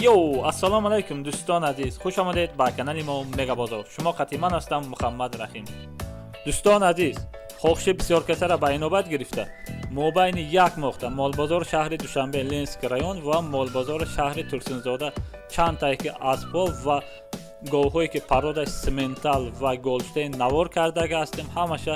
Йоу, ассалому алайкум, дӯстон азиз, хуш омадед ба канали мо Мегабозор. Шумо қатъи ман ҳастам, Муҳаммад Раҳим. Дӯстон азиз, хоҳиши бисёркасара ба инобат гирифта, мобайни як моҳта молбозори шаҳри Душанбе, Ленинский район ва молбозори шаҳри Турсунзода чанд тае ки аспҳо ва говҳое ки пародаш симентал ва голштейн навор кардага ҳастем, ҳамаша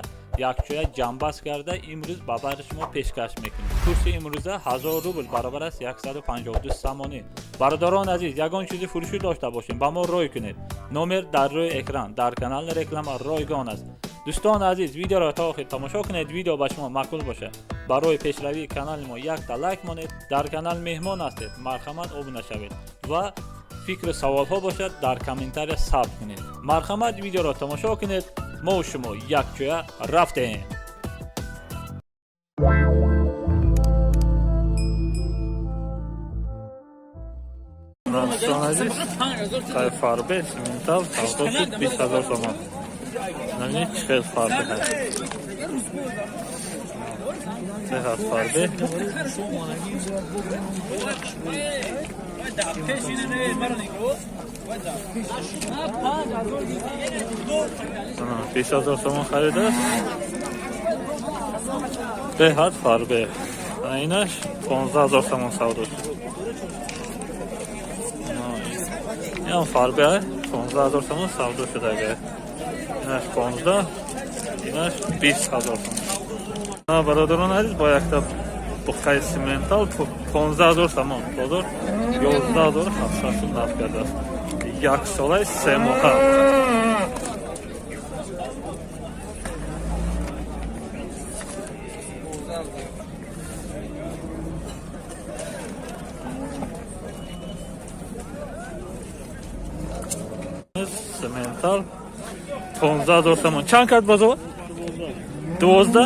якҷоя ҷамъбаст карда имрӯз ба бари шумо пешкаш мекунем. Курси имрӯза 1000 рубл баробар аст 152 сомонӣ. Бародарон азиз, ягон чизи фурӯшӣ дошта бошем, ба мо рой кунед. Номер дар рӯи экран, дар канали реклама ройгон аст. Дӯстони азиз, видеоро то охир тамошо кунед. Видео ба шумо маъқул бошад, барои пешравии канали мо якта лайк монед. Дар канал меҳмон ҳастед, марҳамат, обуна шавед ва фикру саволҳо бошад, дар комментария сабт кунед. Марҳамат, видеоро тамошо кунед. Мо шумо якҷоя рафтем. Дӯстон азиз, фарбе симентал савдо шуд 20 000 сомон. Набинед, чӣ хел фарбе ҳаст. Беҳад фарбе. 20 000 сомон харидааст. Беҳад фарбе. Инаш 15 000 сомон савдо шуд. Инам фарбе, 15 000 сомон савдо шудага. Инаш 15, инаш 20 000 сомон. Бародарон азиз, бо якта буққаи симентал 15 000 сомон. Бозор 11 700 сом нарх кардааст. Як солаи 3 моҳа. Симентал 15 000 сомон. Чанд кард бозор? 12?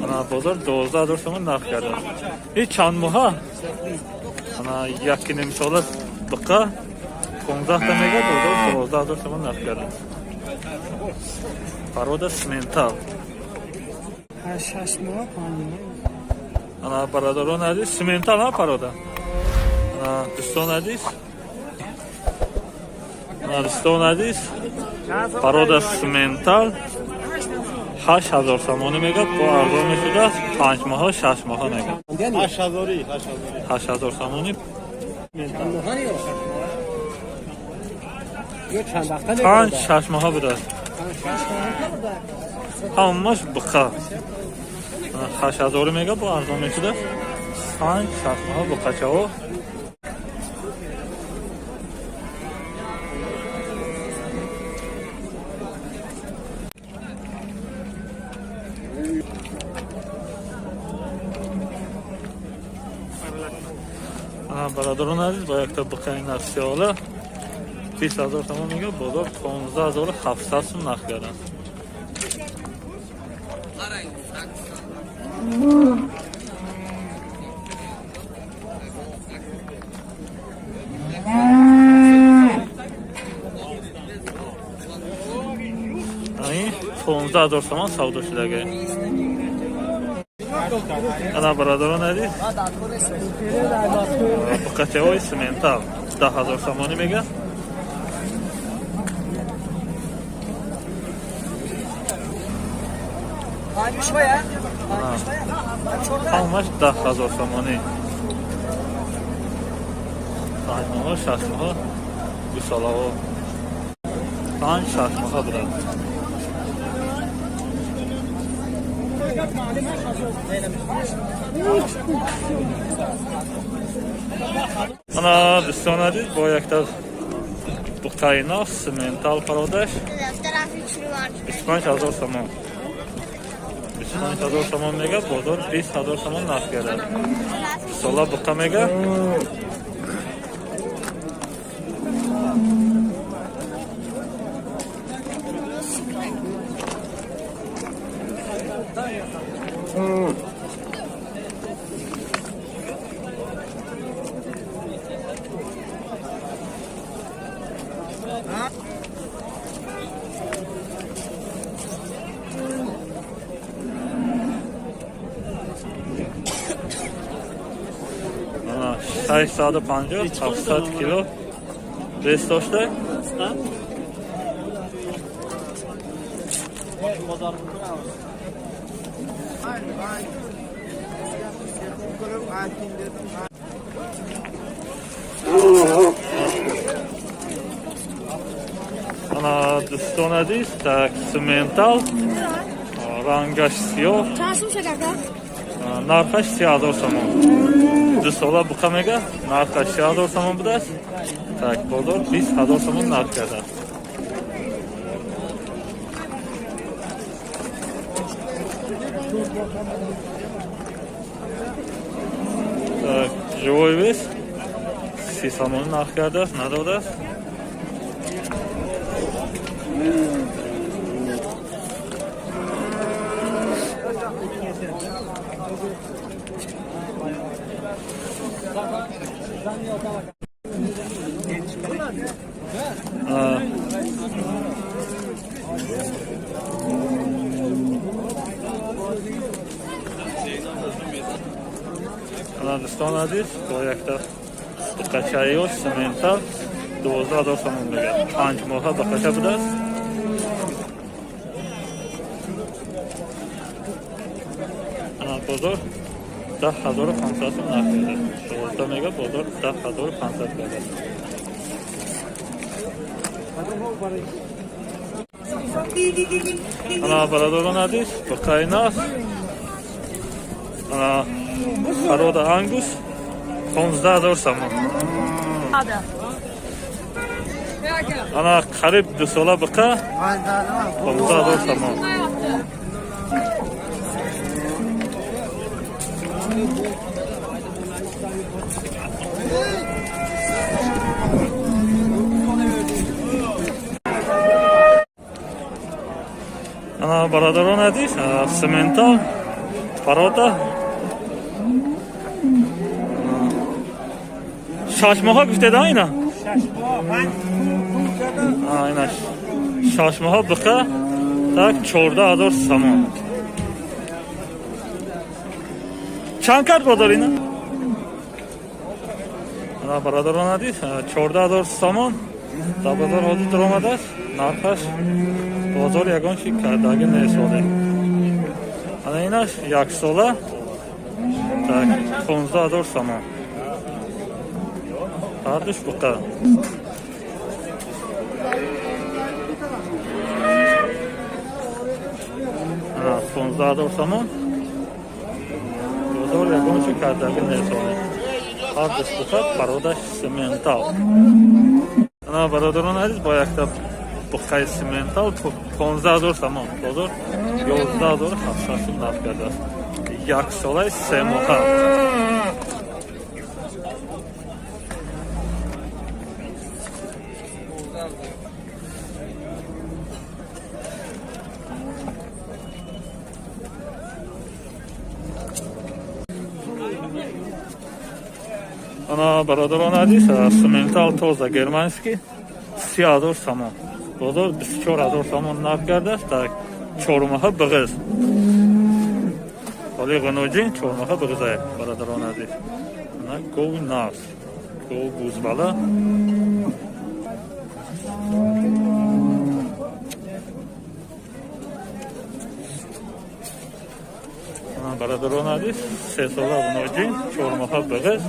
Ана, бозор 12 000 сомон нарх кардааст. И чанд моҳа? Ана, яки ним сола буққа 15 та мега, бозор 12 000 сомон нарх кардааст. Порода симентал. 6 моҳ, 5 моҳ. Ана, бародарон азиз, симентал ҳа порода. Ана, дӯстон азиз, ана, дӯстон азиз, порода симентал 8000 сомонӣ мегӯяд, бо арзон мешудааст, 5 моҳа, 6 моҳа мегӯяд. 8000-и, 8000-и. 8000 сомонӣ. Ё чанд вақта? 5-6 моҳа будааст. Ҳамаш буқа. 8000 мегӯяд, бо арзон мешудааст. 5-6 моҳа буқачаҳо. Бародарон азиз, бо якта буқаи нафсиола 20 000 сомон мегӯяд, бозор 15 700 сом нарх карданд. Ин 15 000 сомон савдо шудага. Ана, бародарон азиз, буқачаҳои симентал 10 000 сомонӣ мегӯяд. Ҳамаш 10 000 сомонӣ. 5 моҳа, 6 моҳа, гусолаҳо 5-6 моҳа буданд. Ана, дӯстон азиз, бо якта буқаи нав симентал пародаш 25 000 сомон. 25 000 сомон мега, бозор 20 000 сомон нарх кардад. Сола буқа мега. 850, 700 кило вес дошта. Ана, дӯстон азиз, так, симментал, рангаш сиёҳ, нархаш 30 000 сомон. 2 сола буқа мега, нархаш 30 000 сомон будааст. Так, бозор 20 000 сомон нарх кардааст. Так, живой вес 30 сомон нарх кардааст, надодааст. Ана, дӯстон азиз, бо якта буқачаиё симментал 12 000 сомон мегӯяд. 5 моҳа буқача будааст. Ана, бозор 10 500 сом нарх кардааст. 12 мега, бозор 10 500 кардааст. Ана, бародарон азиз, буқаи нас, ана, порода ангус, 15 000 сомон. Ана, қариб 2 сола буқа, 15 000 сомон. Ана, бародарон азиз, симментал порода, 6 моҳа гуфтеда ина? Ина 6 моҳа буқа, так, 14 000 сомон. Чанд кард бозор ина? Ана, бародарон азиз, 14 000 сомон дар бозор ҳозир даромадааст нархаш. Бозор ягон чи кардаги нест ҳозир. Ана, инаш яксола, так, 15 000 сомон, ҳардуш буқа. Ана, 15 000 сомон. Бозор ягон чи кардаги нест ҳозир. Ҳардуш буқа, порода ш симментал. Ана, бародарон азиз, бо якта буқаи симментал 15 000 сомон, бозор 11 700 сом нарх кардааст. Яксолаи 3 моҳа. Ана, бародарон азиз, симментал тоза германский, 30 000 сомон, бозор 24 000 сомон нарх кардааст. Так, 4 моҳа биғиз, ҳоли ғунуҷин, 4 моҳа биғизае, бародарон азиз. Ана, гови нағз, гов бузбала. Ана, бародарон азиз, 3 сола ғунуҷин, 4 моҳа биғиз.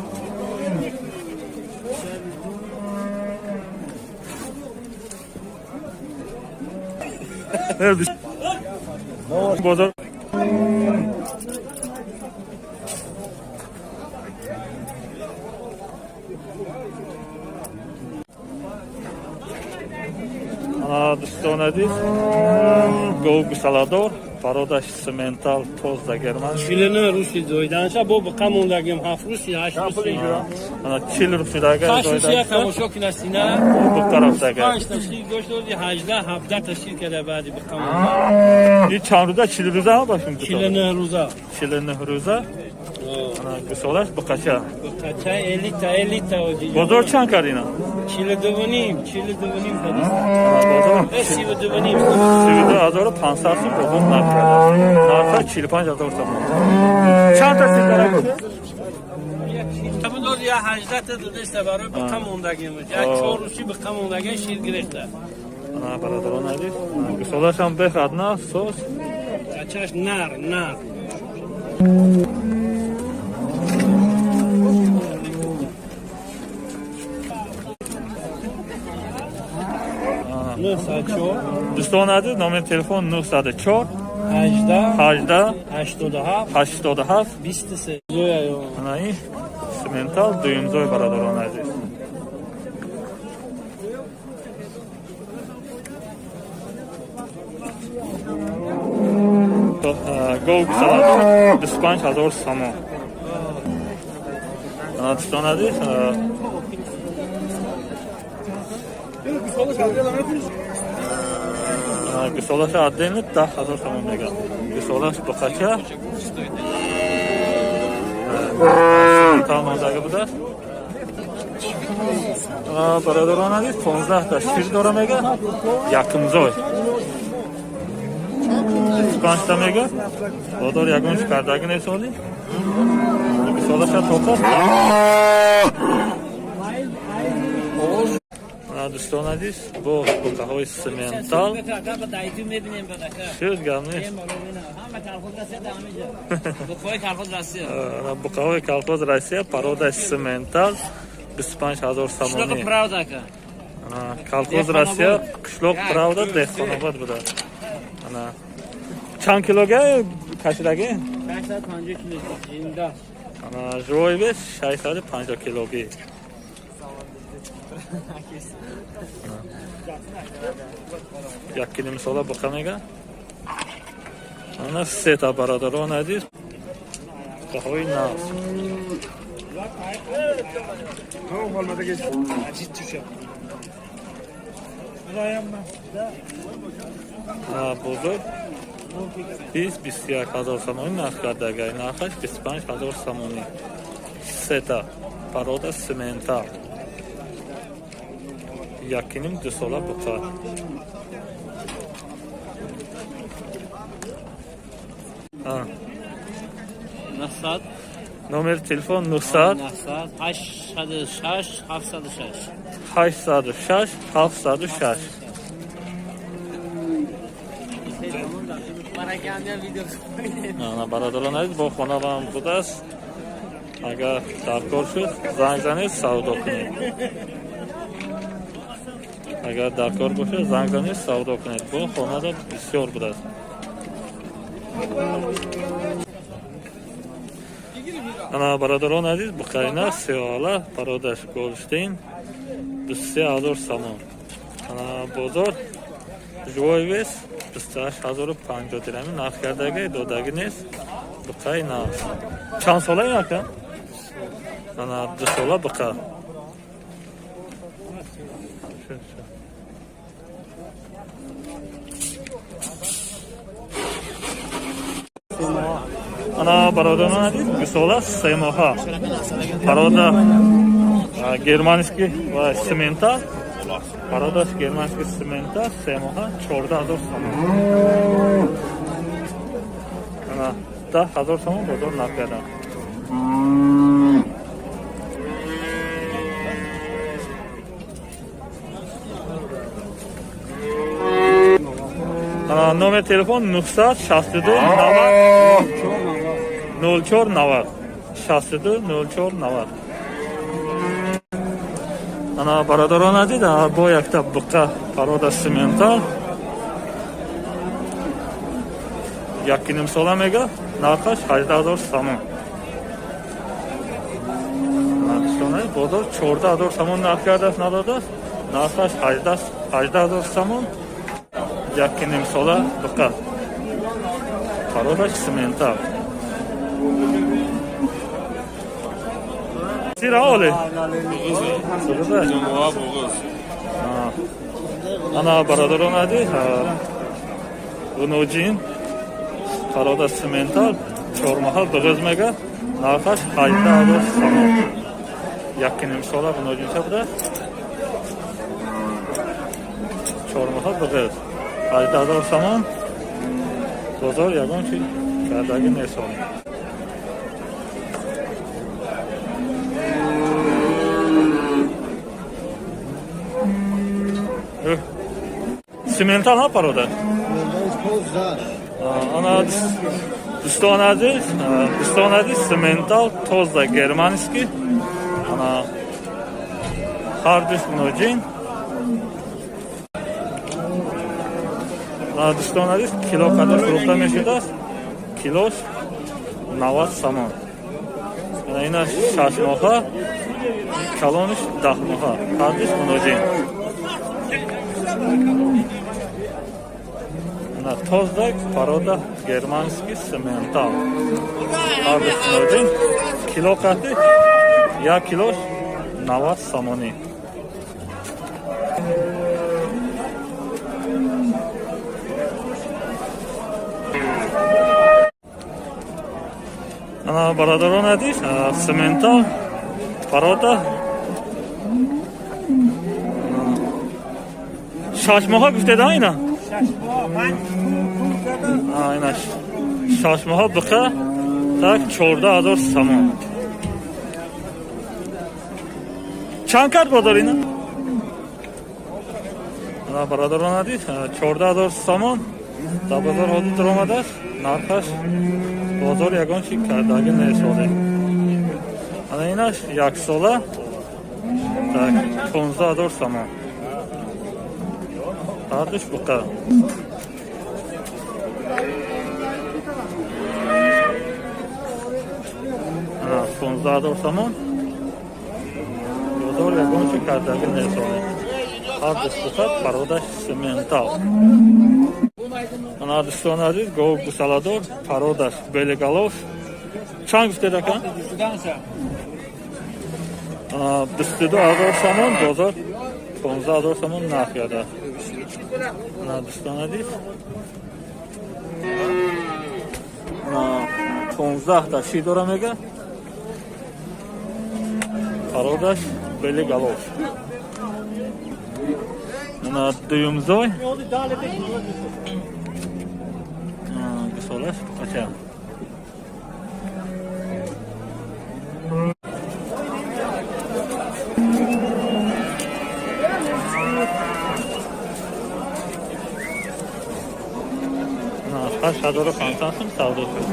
Бозор. Ана, дӯстон азиз, гов гусаладор, порода ш симментал тоза герман. 49 рӯзи зоиданша, бо буқа мондагим, 7 рӯзи, 8 рӯзи. Ана, 40 рӯз шудага. 8 рӯзи як тамошо кина сина. Буқа рафтага. 5 та шир гошт доди, 18, 17 та шир када, баъди буқа монда. И чанд рӯза, 40 рӯза ҳам бошум? 49 рӯза. 49 рӯза. Ана, гусолаш буқача. Буқача элита, элита оҷи. Бозор чанд кард ина? 42,5, 42,5 кадиста. Бозор 32,5. 32 500 сум бозор нарх кардааст. Нарха 45 000 сомон. Чанд та шир дорад? Тамон доди. я 18 та додеста барои биқа мондагим. Я 4 рӯзи биқа мондагим шир гирифта. Ана, бародарон азиз, гусолашам бехад на сос. Чаш нар, нар. Дӯстон азиз, номери телефон 904 18 18 87 87 23. Зоя ё. Ана ин симентал дуюмзой, бародарон азиз. Гов гусоладор 25 ҳазор сомон. Ана, дӯстон азиз, гусолаша отдельно 10 ҳазор сомон мегӯяд. Гусолаш буқача симентал мондага будааст. Бародарон азиз, 15 та шир дора мега, якумзой. 25 та мега, бодор ягон чи кардаги нест оли. Гусолаша тоқаст. Дӯстон азиз, бо буқаҳои симентал шуд гап нест. Буқаҳои колхоз Россия, породаи симентал, 25 ҳазор сомонӣ. Колхоз Россия, қишлоқ Правда, Деҳқонобод будааст. Ана чанд килога кашидаги? 650 кило зинда. Ана живой вес 650 килоги. Як килим сола буқа мега. Ана сета, бародарон азиз, буқаҳои нав. Бозор 20-21 ҳазор сомонӣ нарх кардагай, нархаш 25 ҳазор сомонӣ. Сета порода симентал, якиним 2 сола буқа. А, 900 номер телефон 900 900 806 706. 806 706. Ана, бародарон азиз, бо хонавам будааст. Агар даркор шуд, занг занед, савдо кунед. Агар даркор бошад, занг занед, савдо кунед. Бо хонада бисёр будааст. Ана, бародарон азиз, буқайна сеоала, пародаш голштейн, 23 ҳазор сомон. Ана бозор живой вес 28 050 дирами нарх кардаги, додаги нест. Буқаи нав. Чанд сола ин, ака? Ана 2 сола буқа. Шу, шу. Ана, бародарон азиз, гусола 3 моҳа, порода германский ва симентал, пародаш германский симентал, 3 моҳа, 14 ҳазор сомон. Ана 10 ҳазор сомон бозор нарх кардам. Ана номер телефон 962 90 04 90 62 04 90. Ана, бародарон азиз, бо якта буқа, порода симентал, 1,5 сола мега, нархаш 18 ҳазор сомон. Бозор 14 ҳазор сомон нарх кардааст, надодааст. Нархаш 18 ҳазор сомон, 1,5 сола буқа, пародаш симентал. Сира оли. Суғиза. Ана, бародарон азиз, гуноҷин, парода симентал, чормаҳал, дуғиз мега, нархаш 18 ҳазор сомон. 1,5 сола гуноҷинча будааст. Чормаҳал, дуғиз. 18 ҳазор сомон. Бозор ягон чи кардагӣ нест. Симентал ҳа порода? Ана, дӯстон азиз, дӯстон азиз, симентал тоза германский. Ана, ҳардуш ноҷин. Дӯстон азиз, кило қадр фурӯхта мешудааст, килош 90 сомон. Ана, ина 6 моҳа, калониш 10 моҳа, ҳардуш муноҷин. Ана, тоза порода германский симентал, ҳардуш муноҷин, кило қати як килош 90 сомонӣ. Ана, бародарон азиз, симентал порода, 6 моҳа гуфтеда ина? Ина, 6 моҳа буқа, так, 14 000 сомон. Чанд кард бозор ина? Ана, бародарон азиз, 14 000 сомон дар бозор ҳозир даромадааст нархаш. Бозор ягон чи кардаги нест ҳозир. Ана, инаш яксола, так, 15 000 сомон, ҳардуш буқа. Ана, 15 000 сомон. Бозор ягон чи кардаги нест ҳозир. Ҳардуш буқа, пародаш симентал. Ана, дӯстони азиз, гов гусаладор, пародаш белиголов. Чанд гуфтед, ака? 22 000 сомон. Бозор 15 000 сомон нарх карда. Ана, дӯстони азиз, 15 та шир дора, мега, пародаш белиголов. Ана, дуюмзой гусолаш буқача. 8500 сум савдо шуд.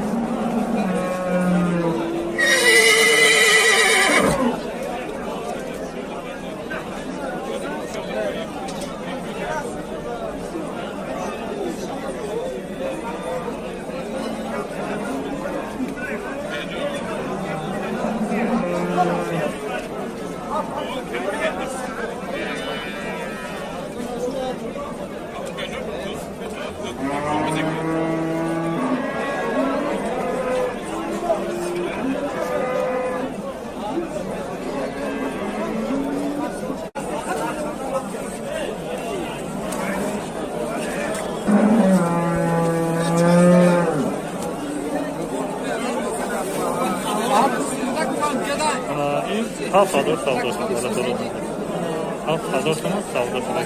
Ин 7000 савдо шуд, бародарон, 7000 сомон савдо шуда.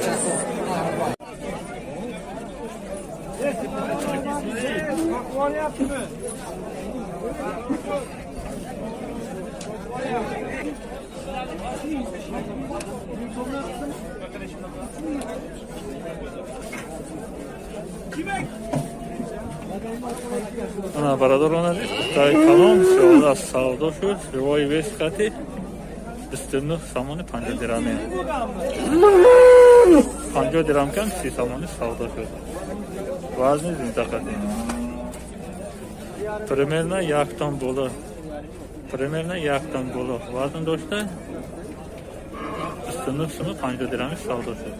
Ана, бародарон азиз, буқаи калон сиёда савдо шуд. Ривои вес хати 29 сомони 50 дираме, 50 дирам кам, 30 сомони савдо шуд. Вазни зинда хати примерно як тон боло, примерно як тон боло вазн дошта, 29 суми 50 дирами савдо шуд.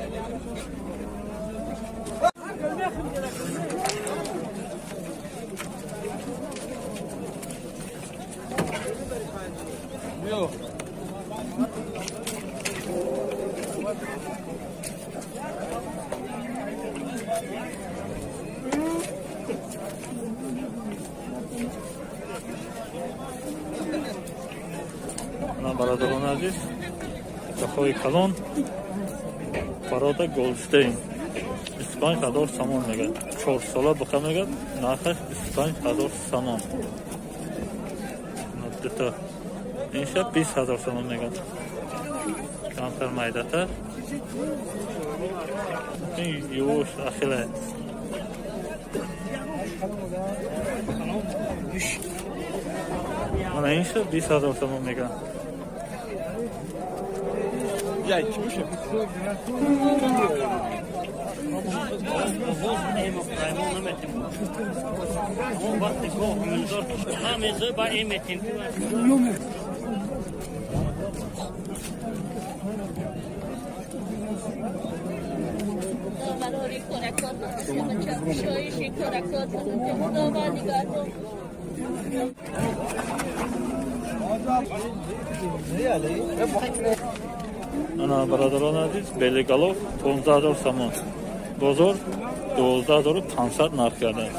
Ана, бародарони азиз, буқаҳои калон, порода Голштейн, 25 000 сомон мегӯяд. 4 сола буқа мегӯяд, нархаш 25 000 сомон. Дута инша 20 000 сомон мегӯяд. Камтар майдатар. Ин ювош ахила. Мана ин шуд 20 000 сомон мегӯям. Ана, бародарон азиз, белиголов 15 000 сомон. Бозор 12 500 нарх кардааст.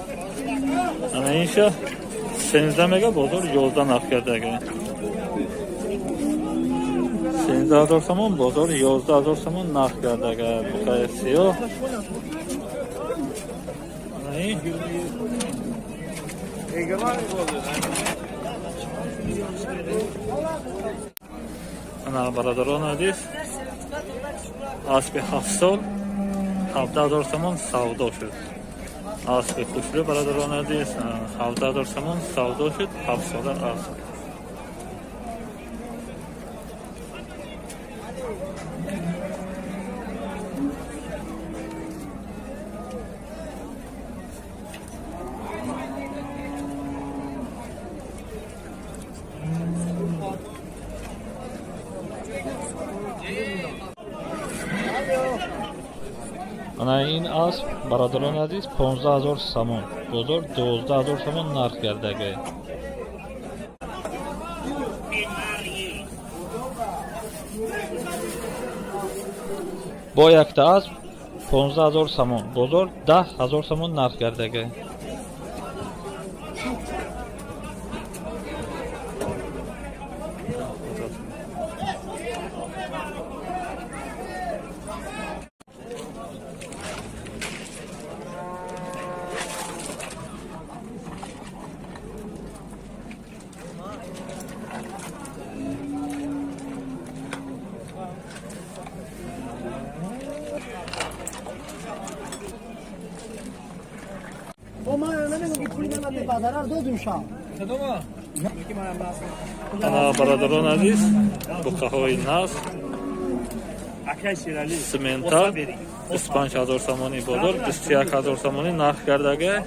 Ана инша 13 мега, бозор 11 нарх кардага. 13 000 сомон, бозор 11 000 сомон нарх кардага. Буқаи сиёҳ. Ана ин ана, бародарон азиз, аспи 7 сол 17 000 сомон савдо шуд. Аспи хушрӯ, бародарон азиз, 17 000 сомон савдо шуд, 7 сола асп. Ана ин асп, бародарони азиз, 15 000 сомон, бозор 12 000 сомон нарх кардага. Бо якта асп 15 000 сомон, бозор 10 000 сомон нарх кардага. Ана, бародарон азиз, буқаҳои наз симментал 25 000 сомонӣ, бозор 21 000 сомонӣ нарх кардага.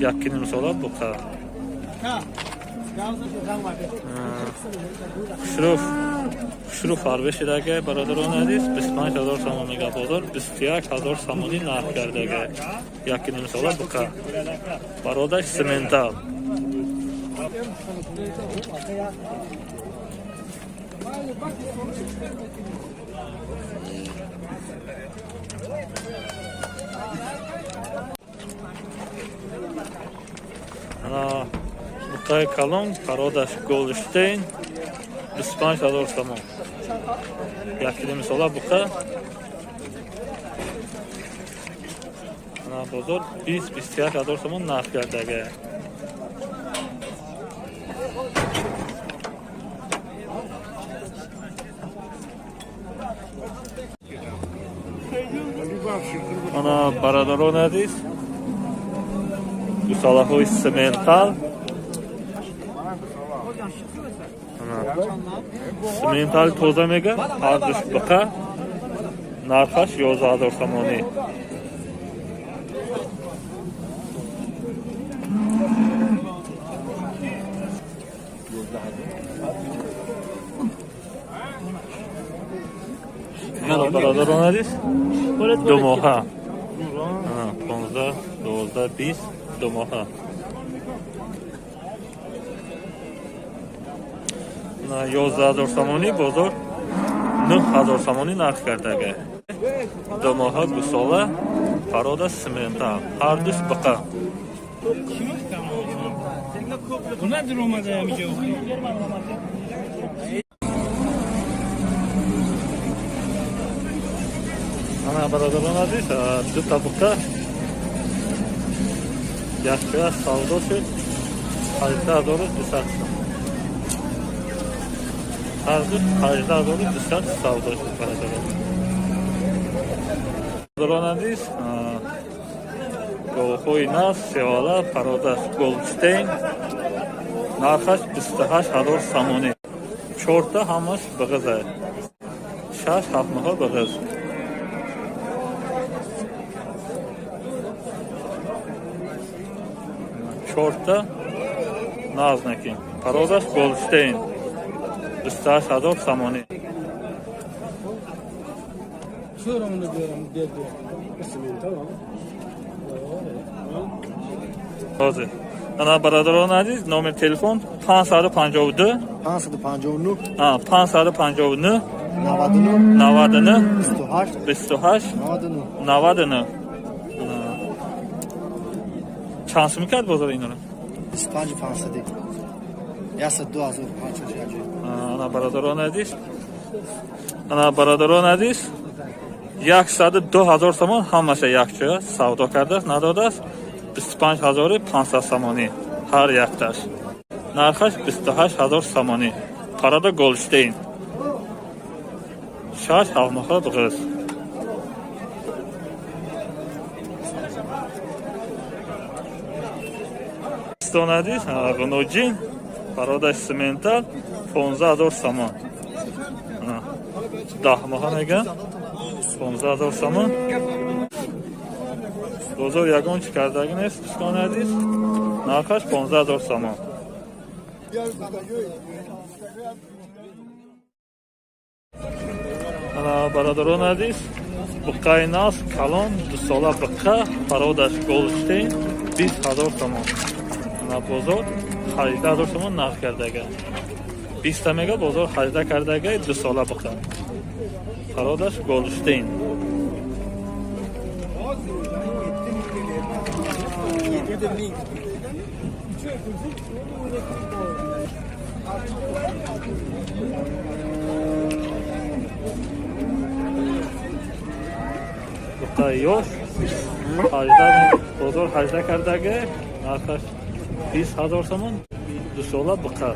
1,5 сола буқа. Хушрӯ, хушрӯ, фарбе шудага, бародарони азиз, 25 000 сомон мега, бозор 21 000 сомонӣ нарх кардага. 1,5 сола буқа, бародаш симментал. Ана буқаи калон, пародаш голштейн, 25 000 сомон, 1,5 сола буқа. Ана бозор 20-21 ҳазор сомон нарх кардага. Ана, бародарони азиз, гусолаҳои симментал. Ана, симментали тоза мега, ҳардуш буқа, нархаш 11 000 сомонӣ. Ана, бародарон азиз, 2 моҳа, 15, 12, 20, 2 моҳа. 11 000 сомонӣ, бозор 9 000 сомонӣ нарх кардага. 2 моҳа гусола, парода симментал, ҳардуш буқа. Buna durmadı amca. Ана, бародарон азиз, дута буқа якҷоя савдо шуд, 18 200 сом. Ҳарду 18 200 савдо шуд, бародарон. Бародарон азиз, говҳои нав севала, пародаш Голдштейн, нархаш 28 000 сомонӣ. Чорта ҳамаш биғиза. 6-7 моҳа биғиз. Чорта назнаки. Пародаш Голдштейн. 28 000 сомонӣ. Ҳозир. Ана, бародарон азиз, номер телефон 552 559 559 99 99 28 28 99. 99. Чанд сум кард бозор инро? 25 500, 102 ҳазор 500. Ана, бародарон азиз, ана, бародарон азиз, 102 000 сомон ҳамаша якҷоя савдо кардааст, надодааст. 25 500 сомонӣ ҳар якташ. Нархаш 28 000 сомонӣ. Парада Голштейн. 6-7 моҳа биғиз. Дӯстон азиз, ғуноҷин, пародаи симентал, 15 000 сомон. 10 моҳа мегӯянд, 15 000 сомон. Бозор ягон чӣ кардагӣ нест, дӯстони азиз. Нархаш 15 000 сомон. Ана, бародарони азиз, буққаи нав калон, дусола буққа, пародаш Голштейн, 20 000 сомон. Ана, бозор 18 000 сомон нарх кардага. Биста мега, бозор 18 кардага, дусола буққа. Пародаш Голштейн. Буққаи ёш 18, бозор 18 кардага, нархаш 20 000 сомон, дусола буққа.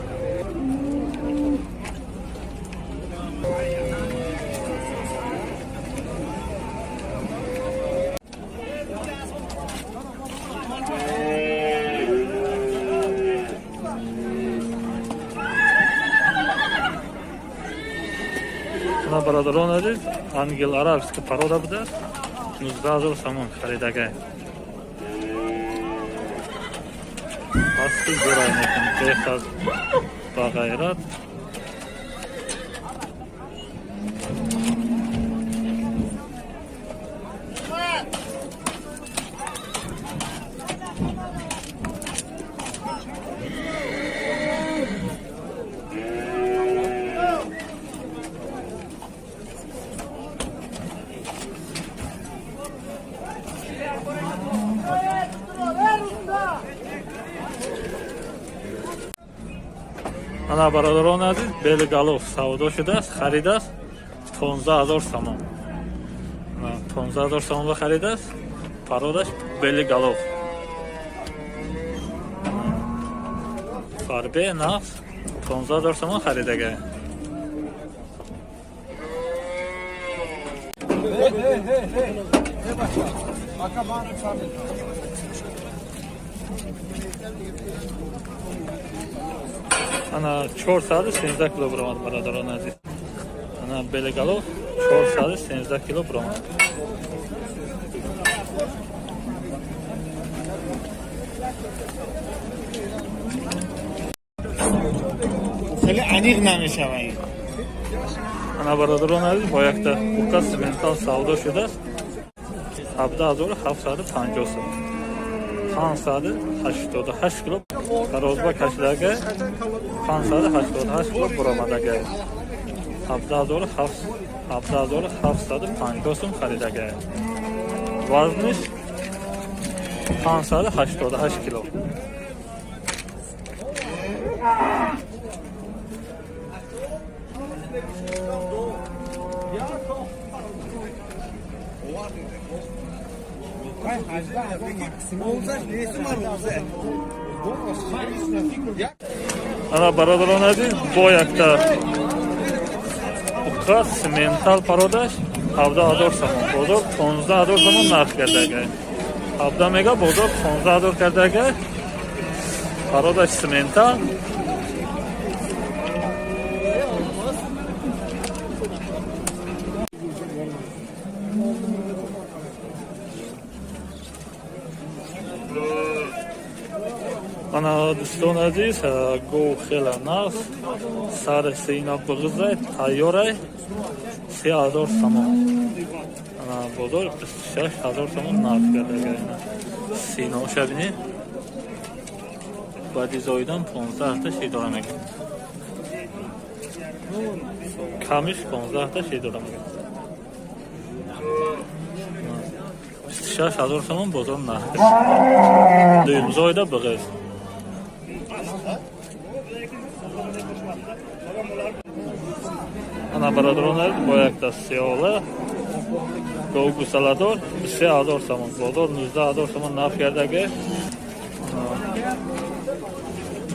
Ана, бародарон азиз, ангел арабский порода будааст, 19 000 сомон харидагай. Пасти зӯрай мекунад, бехаз ба ғайрат. Ана, бародарони азиз, белигалов савдо шудааст, харидааст 15 000 сомон. 15 000 сомонба харидааст, пародаш белигалов. Фарбе нақс, 15 000 сомон харидага. Ана, 413 кило биромад, бародарони азиз. Ана, белигалов 413 кило биромад. Хеле аниқ намешавад. Ана, бародарони азиз, бо якта буққа симентал савдо шудааст, 17 750 сом. 588 кило тарозба кашидага, 588 кило буромадага. 17 750 сом харидага. Вазниш 588 кило. Ана, бародарони азиз, бо якта Буқа симентал пародаш 17 000 сомон. Бозор 15 000 сомон нарх кардагай. 17 мега, бозор 15 000 кардагай. Пародаш симентал. Ана, дӯстони азиз, гов хеле нағз, сари сина буғизай, тайёрай, 3000 сомон. Ана, бозор 26 000 сомон нарх кардагай. Синоша бинед, баъди зоидан 15та шир дора мегӯяд, камиш 15та шир дора мегӯяд. 26 000 сомон бозор нарх кард. Дуюмзоида буғиз. Ана, бародарон, бо якта сиёла гов гусаладор 3000 сомон. Бозор 19 000 сомон нарх кардаги.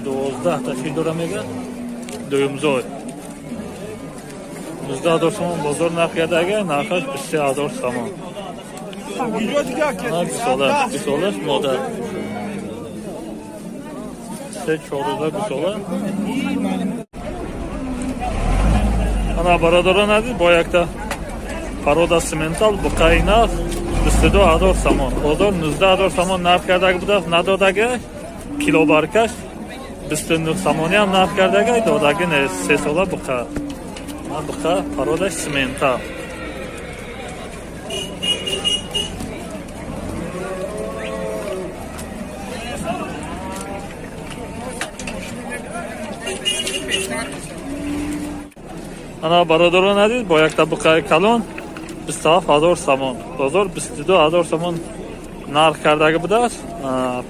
12та шир дора мега, дуюмзой. 19 000 сомон бозор нарх кардаги, нархаш 23 000 сомон. Ана, гусола, гусолаш модар, 3-4 рӯза гусола. Ана, бародарон азиз, бо якта парода симентал буқаи нағз 22 000 сомон. Бозор 19 000 сомон нарх кардаги будааст, надодаги. Килобаркаш 29 сомониам нарх кардаги, додаги нест. 3 сола буқа. Буқа пародаш симентал. Ана, бародарон азиз, бо якта буқаи калон 27 000 сомон. Бозор 22 000 сомон нарх кардаги будааст.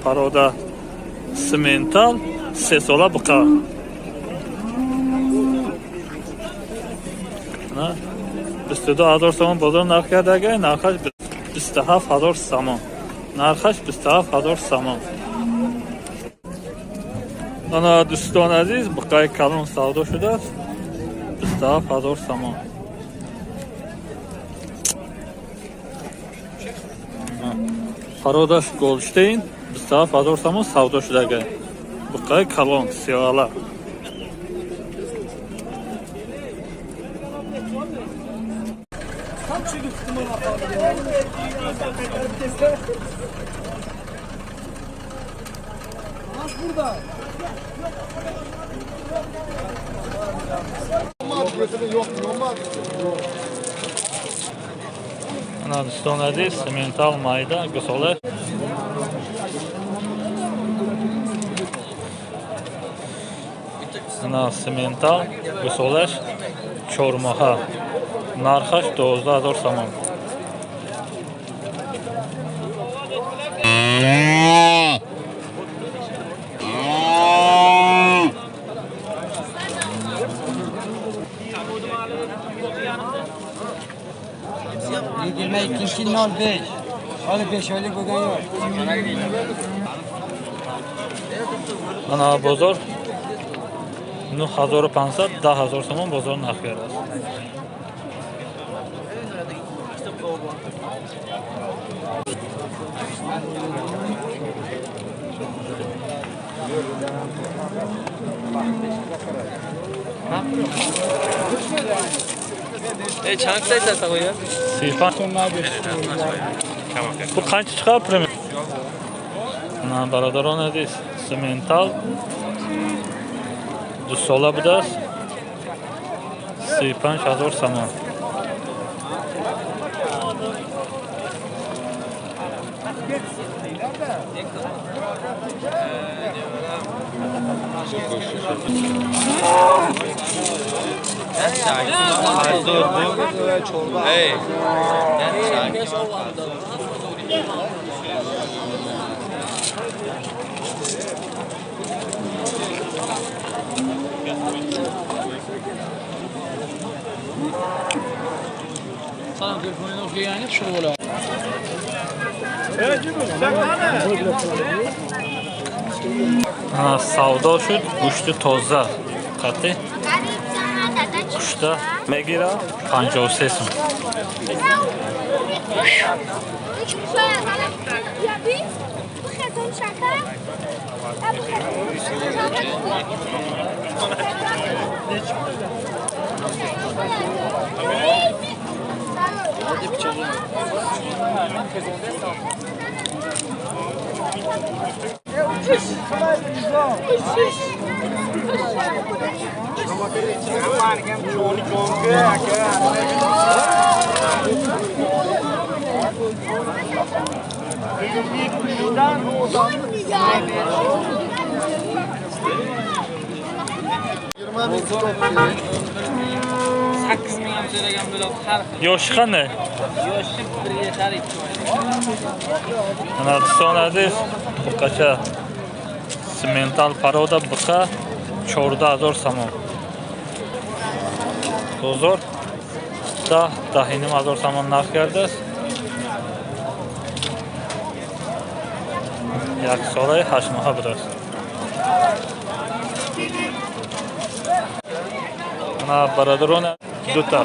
Парода симентал, 3 сола буқа. 22 000 сомон бозор нарх кардаги, нархаш 27 000 сомон, нархаш 27 000 сомон. Ана, дӯстони азиз, буқаи калон савдо шудааст, 27 000 сомон. Пародаш Голштейн, 27 000 сомон савдо шудага. Буқаи калон сиёала. Ана, дӯстони азиз, симентал майда гусола. Ана, симентал гусолаш 4 моҳа, нархаш 12 000 сомон. 22.05. Hali 5 aylık bo'lgan yo'q. Ана, бозор 9500, 10 000 сомон бозор нарх кардааст. 35. Bu qancha chiqadi примерно? Ана, бародарон азиз, симентал 2 сола будааст, 35 000 сомон. Ана, савдо шуд гӯшти тоза қати. Кушта мегира 53 сум. Yoshi qanday? Yoshi 1,5 Mana do'stlar aziz, buqacha semental paroda buqa 14,000 somon. Bozor 10-10,5 somon narx kardasi. Як солаи 8 моҳа будааст. Ана бародарон дута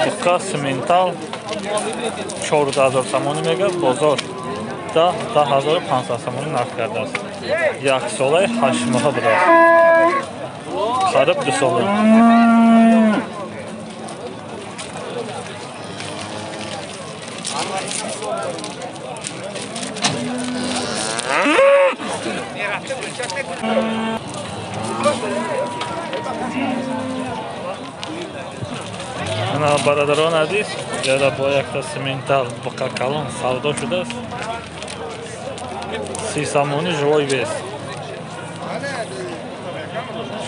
буқа сементал 14,000 сомонӣ мегӯяд, бозор 10-10,500 сомонӣ нарх кардааст. Як солаи 8 моҳа будааст. Қариб 2 сола. Ана бародарон азиз, ҷода бо якта сементал буқа калон савдо шудааст. 30 сомонӣ живой вес.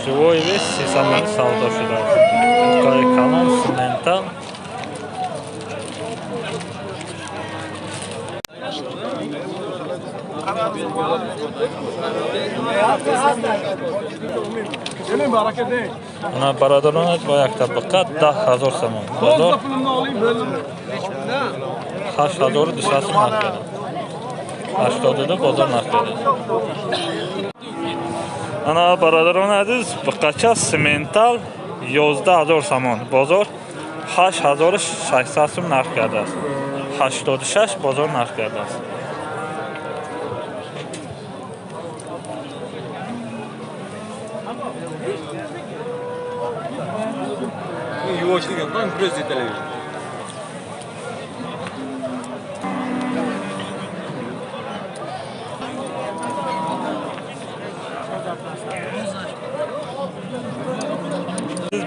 Живой вес 30 сомонӣ савдо шудааст. Буқаи калон сементал. Ана бародарон бо якта буқа 10,000 сомон. Бозор 8,200 сом нарх кард. 82 бозор нарх кард. Ана бародарон азиз, буқача сементал 11,000 сомон. Бозор 8,600 сом нарх кардааст. 86 бозор нарх кардааст.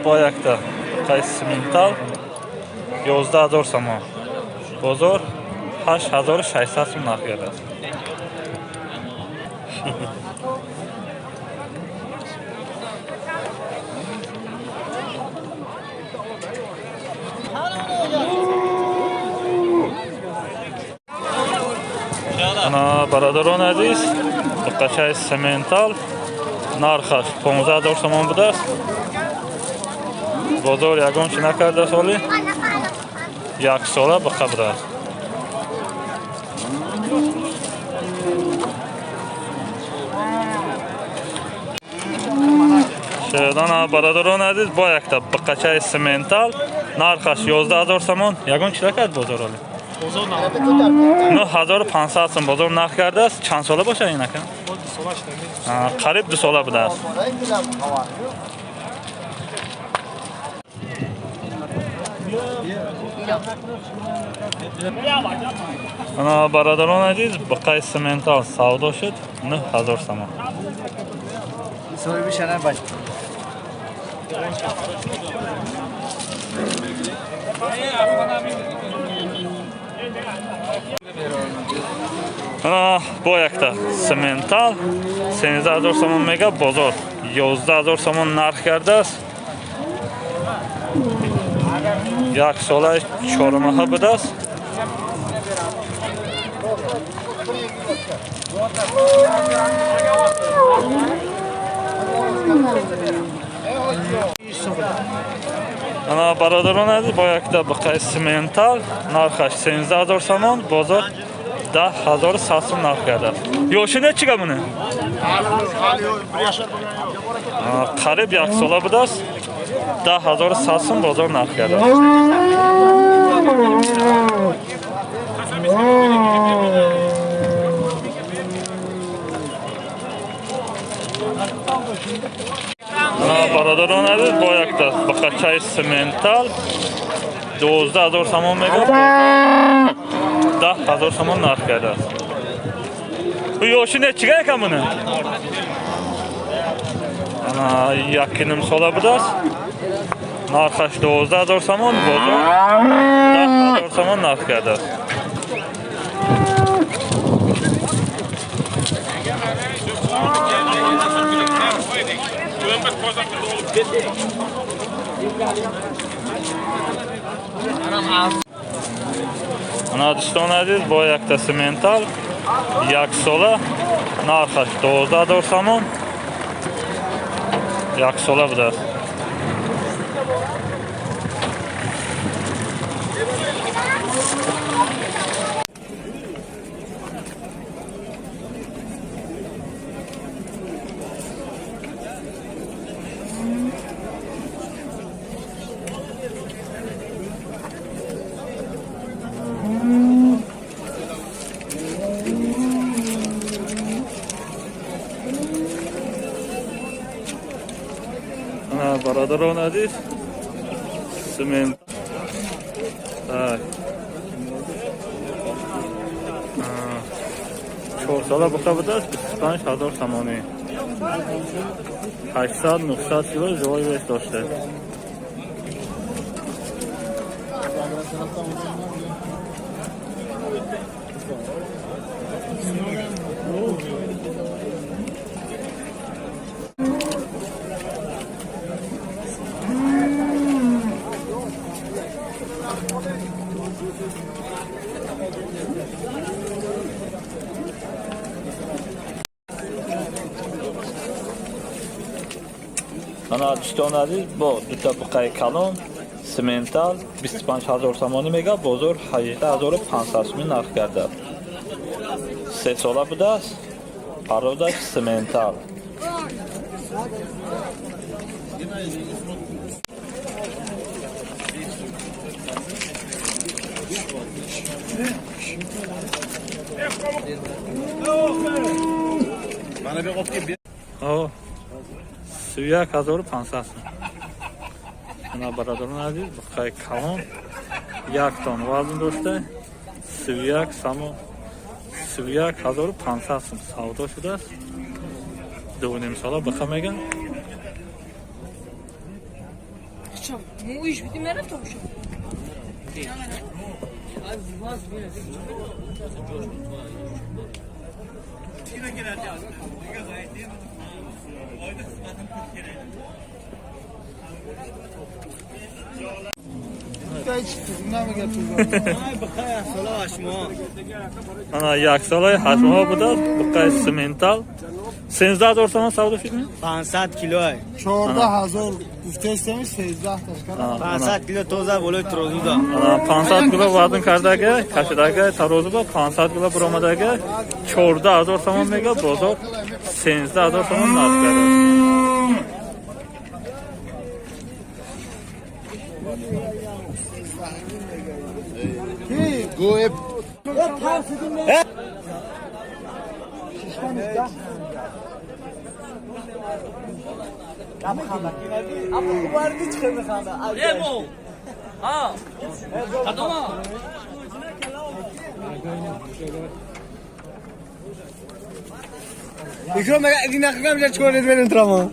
Бо якта буқаи сементал 11,000 сомон. Бозор 8,600 сом нарх кардааст. Ана бародарон азиз, буқачаи сементал нархаш 15,000 сомон будааст. Бозор ягон чи накардааст, ҳоли як сола буқа будааст. Ана бародарон азиз, бо якта буқачаи сементал нархаш 11,000 сомон. Ягон чи накард бозор ҳоли? 9500 сом бозор нарх кардааст. Чанд сола бошад ин ака? Қариб 2 сола будааст. Ана бародарон азиз, буқаи сементал савдо шуд 9000 сомон. Ана бо якта сементал 13,000 сомон мега, бозор 11,000 сомон нарх кардааст. Як солаи 4 моҳа будааст. Ана бародарон азиз, бо якта буқаи сементал нархаш 13,000 сомон, бозор 10,100 сом нарх кардааст. Ёши нечи гап буне? Қариб як сола будааст. 10 100 сум бозор нарх кардааст. Бародарон азиз, бо якта бақачаи симентал 12 000 сомон мегӯяд, 10 000 сомон нарх кардааст. Ёши нечига якам буна? 1,5 сола будааст. Нархаш 12 000 сомон, бозор 10 000 сомон нарх кардааст. Ана, дӯстони азиз, бо якта симентал яксола, нархаш 12 000 сомон, яксола будааст. Бародарон азиз, симент так 4 сола буқа будааст, 25 000 сомонӣ, 800-900 кило живой вес дошта. Ана, дӯстони азиз, бо дута буқаи калон симентал 25 000 сомонӣ мега, бозор 18 500 сомонӣ нарх кардааст. 3 сола будааст, пародаш симентал. О, 31 500 сом. Ана, бародарони азиз, буқаи калон, як тон вазн дошта, 31 само, 31 500 сом савдо шудааст. 2,5 сола буқа меган. Муиш бити мерафтам шо. Ана, 1 солаи 8 моҳ будааст, буқаи симентал 13 000 сомон савдо шудми. 500 кило. 14 000 гуфтаистеми, 13 ташкар. 500 кило тоза болои тарозу да. Ана, 500 кило вазн кардага, кашидага, тарозу ба 500 кило буромадага, 14 000 сомон мега, бозор 13 000 сомон нарх кардааст. Гӯе. Емо. А. Кадома. Икром мега динақигам жа чикор берем трамо.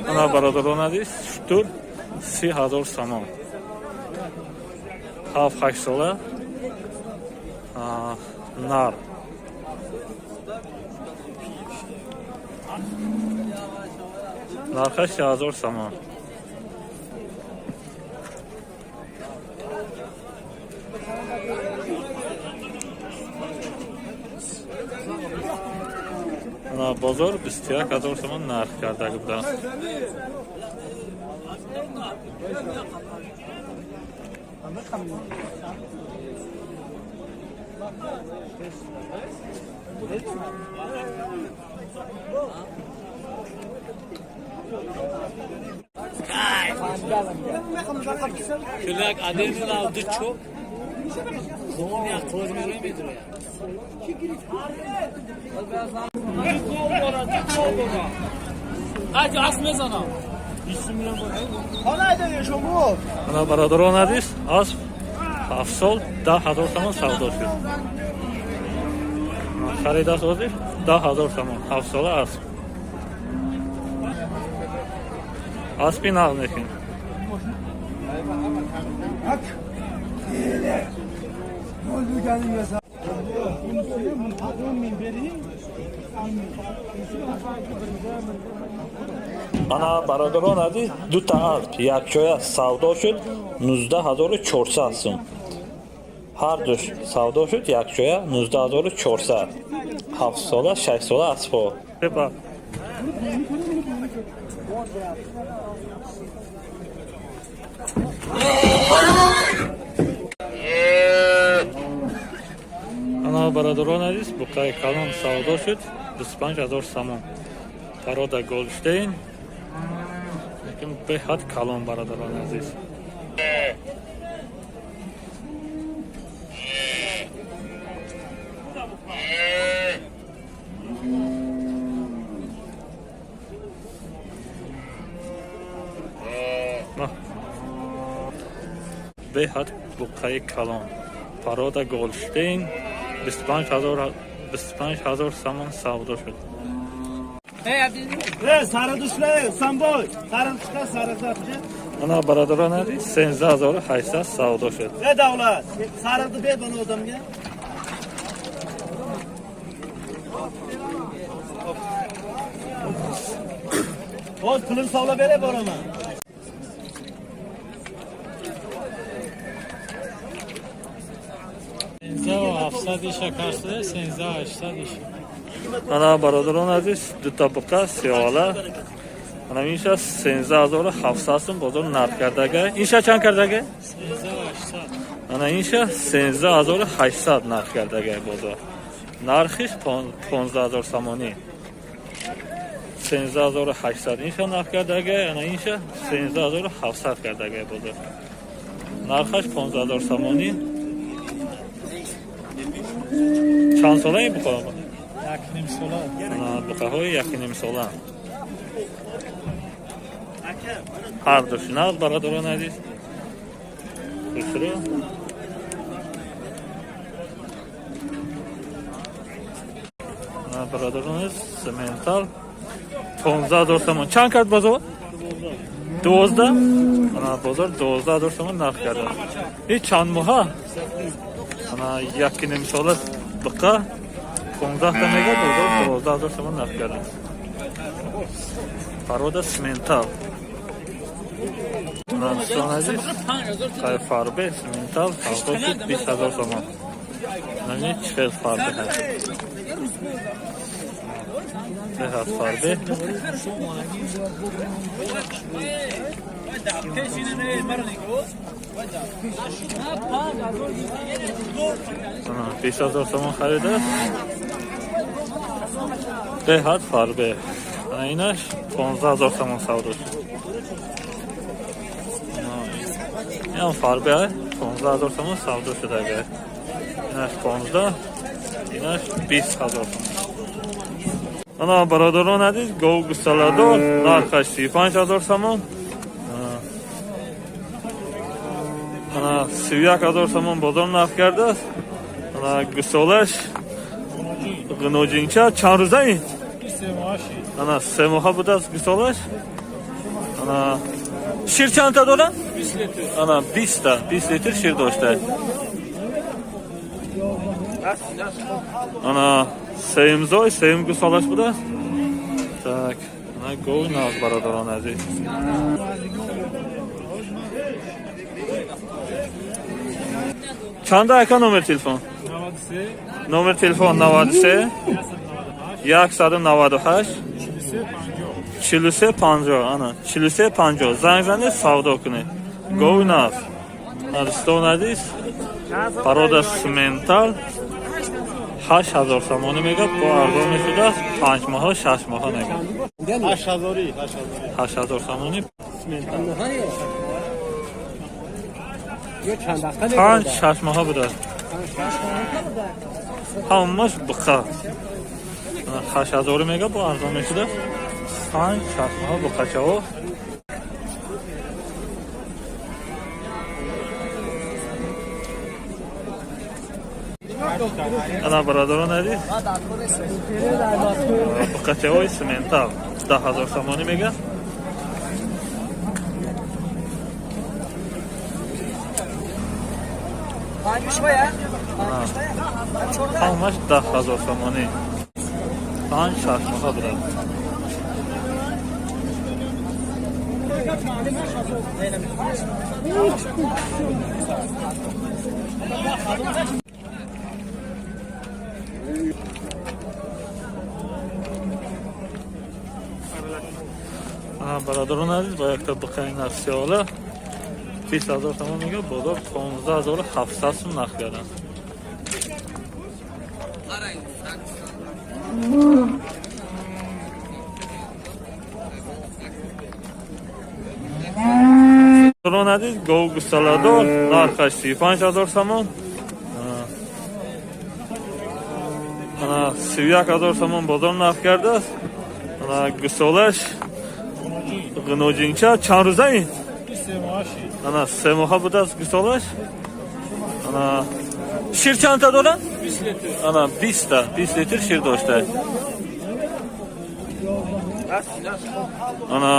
Ана, бародарон азиз, шутур 30 000 сомон, 7-8 сола, нар. Нархаш 30 000 сомон. Ана, бозор 21 000 сомон нарх карда буданд. Кулак один ду чоп. Ана, бародарон азиз, асп 7 сол 10 000 сомон савдо шуд. Харидааст ҳозир 10 000 сомон, 7 сола асп. Аспи нағз мекунӣ. Ана, бародарон азиз, дута асп якҷоя савдо шуд, 19 400 сум. Ҳардуш савдо шуд якҷоя, 19 400. 7 сола, 6 сола аспҳо. Ба ана, бародарон азиз, буқаи калон савдо шуд, 25 000 сомон. Порода Голштейн, лекин беҳад калон, бародарон азиз. Ма. Беҳад буқаи калон, порода Голштейн, 25 000, 25 000 сомон савдо шуд. Саридушла, Самбой. Саридушла, саридушла. Ана, бародарон азиз, 13 800 савдо шуд. Э, давлат. Саридni ber bana odamga. Hozir pulini solib beray, boraman. 700 иша кашида, 13 800 иша. Ана, бародарон азиз, дута буқа сиёла. Ана, инша 13 700 сум бозор нарх кардага. Инша чанд кардага? 13 800. Ана, инша 13 800 нарх кардага бозор. Нархиш 15 000 сомонӣ. 13 800 инша нарх кардага, ана, инша 13 700 кардага бозор. Нархаш 15 000 сомонӣ. Чанд сола ин буқа? 1,5 сола. Ана, буқаҳои 1,5 сола. Ҳардуш нағз, бародарон азиз. Хушрӯ. Ана, бародарон азиз, симментал 15 000 сомон. Чанд кард бозор? 12? Ана, бозор 12 000 сомон нарх карда. И чанд моҳа? Ана, 1,5 сола буқа 15 та мега, бозор 12 000 сомон нарх карда. Порода симментал. Ана, дӯстон азиз, қай фарбе симментал савдо шуд 20 000 сомон. Нами чӣ хел фарбе ҳаст. Беҳад фарбе. Ана, 20 000 сомон харидааст. Беҳад фарбе. Ана, инаш 15 000 сомон савдо шуд. Инам фарбе, 15 000 сомон савдо шудага. Инаш 15, инаш 20 000 сомон. Ана, бародарон азиз, гов гусаладор, нархаш 35 000 сомон. Ана, 31 000 сомон бозор нарх кардааст. Ана, гусолаш ғиноҷинча. Чанд рӯза ин? Ана, 3 моҳа будааст гусолаш. Ана, шир чандта дорад? Ана, 20 та, 20 литр шир дошта. Ана, сеюмзой, сеюм гусолаш будааст. Так, ана, гови нағз, бародарон азиз. Чанда, ака, номер телефон? Номер телефон 93 198 43 50. Ана, 43 50 занг занед, савдо кунед. Гови нағз, дӯстон азиз, порода симментал. 8000 сомонӣ мегӯяд, бо арзон мешудааст. 5 моҳа, 6 моҳа мегӯяд. 8000 сомонӣ. 5-6 моҳа будааст. Ҳамаш буқа. 8000 мегӯяд, бо арзон мешудааст. 5-6 моҳа буқачаҳо. Ана бародарон азиз, буқачаҳои симентал 10000 сомонӣ мегӯяд. Ҳамаш 10000 сомонӣ. 5-6 моҳа будааст. Бародарон азиз, бо якта буқаи нафсиола 20000 сомон мегӯяд, бозор 15700 сум нарх карданд. Бародарон азиз, гов гусаладор нархаш 35000 сомон. Ана 31000 сомон бозор нарх кардааст. Ана гусолаш ғиноҷинча чанд рӯза ин? Ана 3 моҳа будааст гусолаш. Ана шир чандта дорад? Ана 20 та, 20 литр шир доштааст. Ана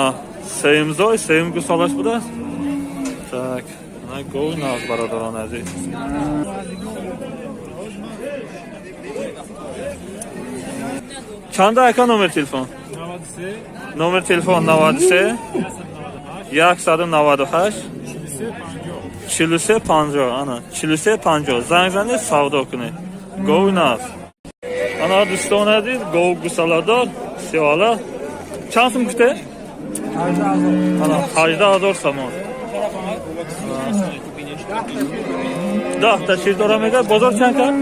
сеюмзой, сеюм гусолаш будааст. Так, ана гови нағз бародарон азиз. Чанда ака номер телефон? Номер телефон 93 198 43 50. Ана 43 50. Занг занед, савдо кунед. Гови нағз. Ана дӯстон азиз, гов гусаладор сиёла чанд сум гуфте? Ана 18000 сомон. 10 та шир дора мегӯяд. Бозор чанд кард?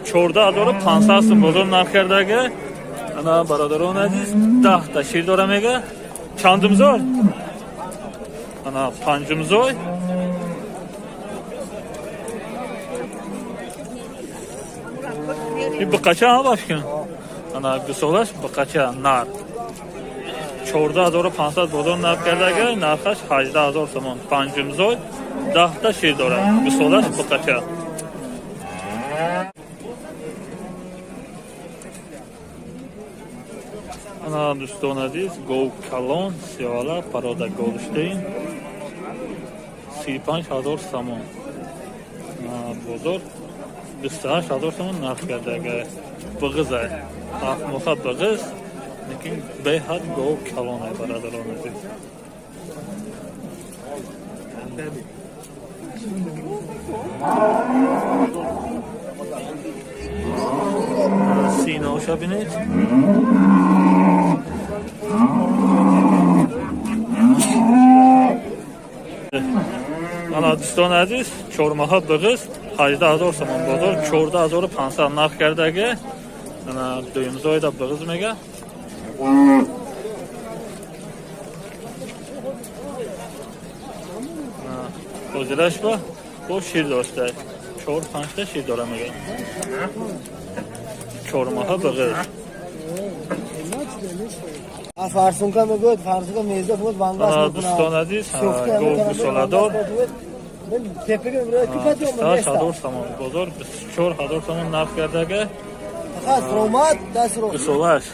14500 сум бозор нарх кардага. Ана бародарон азиз, 10 та шир дора мегӯяд. Чандумзор? Ана панҷумзой. И буқача ҳа башкин? Ана гусолаш буқача нар. 14500 бозор нарх кардага, нархаш 18000 сомон. Панҷумзой 10 та шир дорад. Гусолаш буқача. Ана дӯстон азиз, гов калон, сиёла, парода Голштейн 35000 сомон. Бозор 28000 сомон нарх кардага. Бағиза, ҳафт моҳа бағиз, лекин беҳад гов калон ай бародарон азиз. Синаоша бинед. Ана дӯстони азиз, чормоҳа бағиз 18000 сомон, бозор 14500 нарх кардага. Ана дуюмзоида бағиз мега. Ҳозираш бо шир дошта. 4-5 та шир дора мега. Чормоҳа бағиз. Фарсунка мегӯяд, фарсунка мезда буд, бангас Ана дӯстон азиз, гов гусоладор 28000 сомон, бозор 24000 сомон нарх кардага. Гусолаш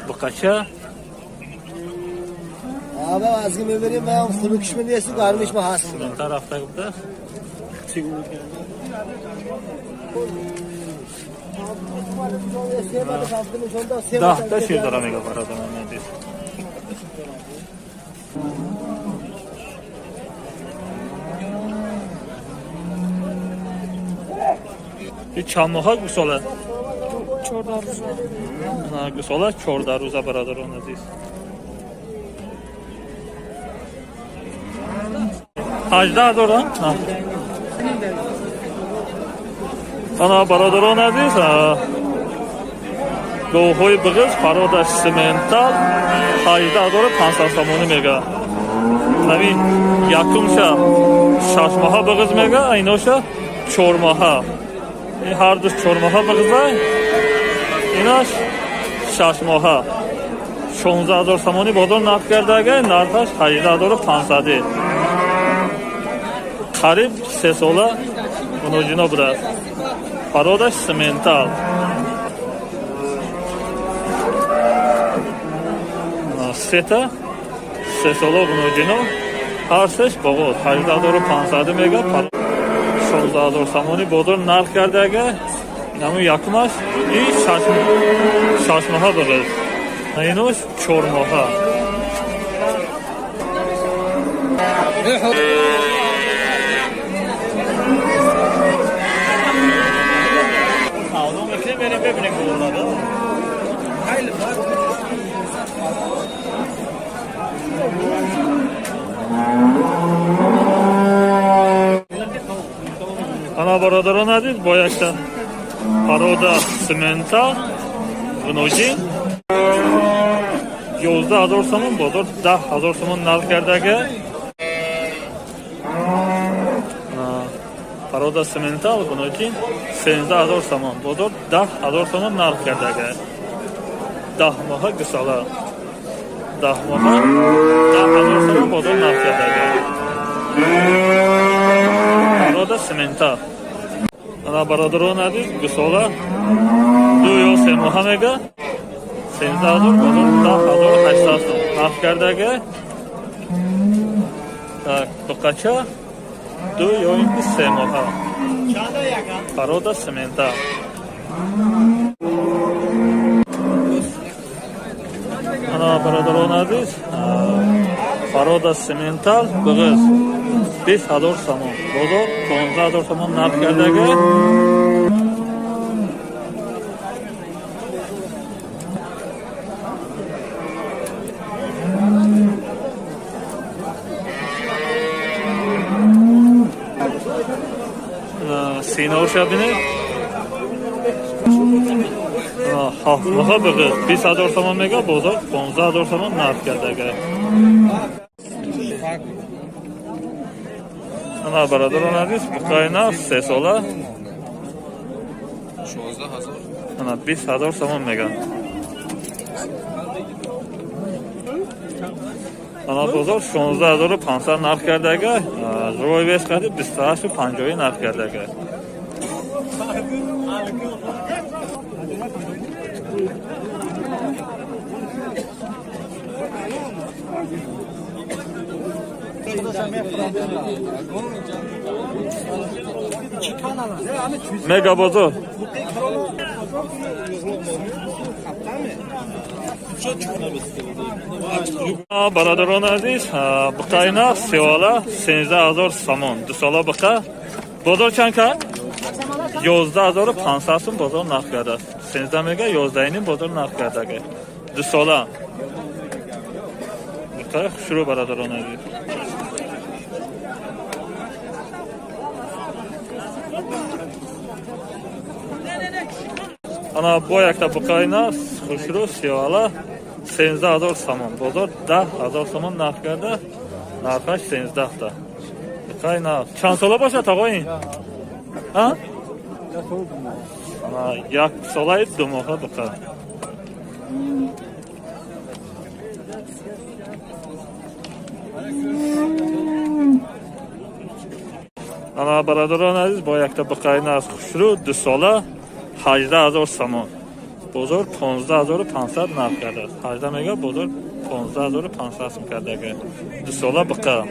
буқача. Симентар рафта будааст. 10 та шир дора мега бародарон азиз. И чанд моҳа гусола? 14 рӯза. Гусола 14 рӯза бародарон азиз. 18000 а? Ана, бародарон азиз, говҳои биғиз пародаш симентал 18 500 сомонӣ мега. Нави якумша 6 моҳа биғиз мега, иноша 4 моҳа. Ин ҳардуш 4 моҳа биғизай, инаш 6 моҳа. 16 000 сомонӣ бозор нарх кардага, нархаш 18 500-ӣ. Қариб 3 сола гуноҷино будааст. Пародаш симентал. Сета 3 сола гуноҷино, ҳар сеш боғоз 18 500 мега, 16 000 сомонӣ бозор нарх кардага. Инаму якумаш и 6 моҳа биғиз, инош 4 моҳа. Ана, бародарон азиз, бо якта парода симентал гуноҷин 11 000 сомон, бозор 10 000 сомон нарх кардага. Парода симентал гуноҷин 13 000 сомон, бозор 10 000 сомон нарх кардага. 10 моҳа гусала, 10 моҳа 10 000 сомон бозор нарх кардага. Парода симентал. Ана, бародарон азиз, гусола 2 ё 3 моҳа мега, 13 000, бозор 10 800 сом нарх кардага. Так, буқача 2 ё ин ки 3 моҳа, парода симентал. Ана, бародарон азиз, парода симентал биғиз 20 000 сомон, бозор 15 000 сомон нарх кардага. Синаоша бинед, 7 моҳа биғиз 20 000 сомон мега, бозор 15 000 сомон нарх кардага. Ана, бародарон азиз, буқаи нав 3 сола, ана, 20 000 сомон мега. Ана, бозор 16 500 нарх кардага, живой вес қади 28,50 нарх кардага. Мега бозор. Бародарон азиз, буқаи нав сеола 13 000 сомон, 2 сола буқа. Бозор чанд кард? 11 500 сум бозор нарх кардааст. 13 мега, 11,5 бозор нарх кардага. 2 сола буқаи хушрӯ, бародарон азиз. Ана, бо якта буқаи нав хушрӯ сиёҳала 13 000 сомон, бозор 10 000 сомон нарх карда, нархаш 13-та. Буқаи нав чанд сола бошад, оғоин? А, ана, 1 солаи 2 моҳа буқа. Ана, бародарон азиз, бо якта буқаи нав хушрӯ 2 сола 18 000 сомон, бозор 15 500 нарх кардааст. 18 мега, бозор 15 500 сом кардага. 2 сола буқа.